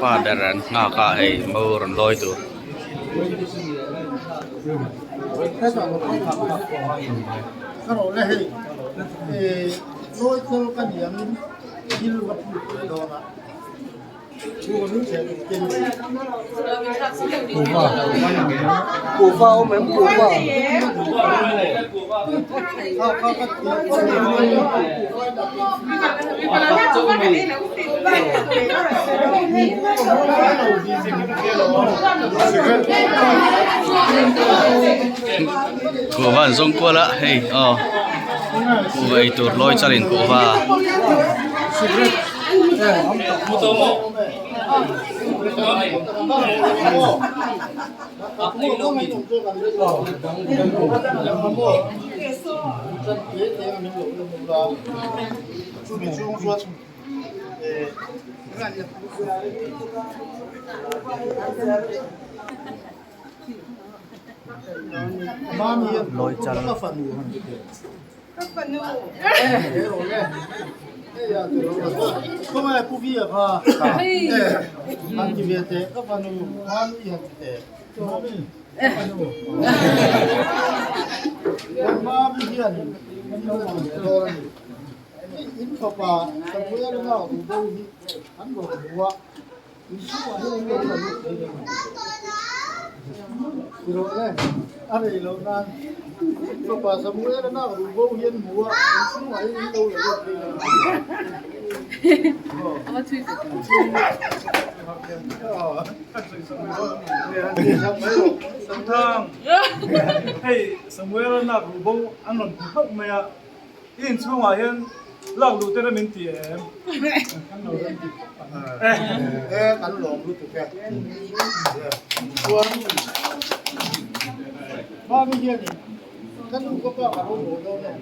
Pa ber an nghak a hei mo rawn lawi tur. Kuhva awm em kuhva. Kuhva an zawng kual a hei aw kuhva ei tur lawi char in kuhva. Lawi char. Hei Samuel-a nak ruh bo an rawn hmu hlauh mai a, i inchhungah hian lak luh te rem in ti em? E kan lawm lutuk e. Chuan Mami hianin ka nu ka pa ka ro haw dawn em?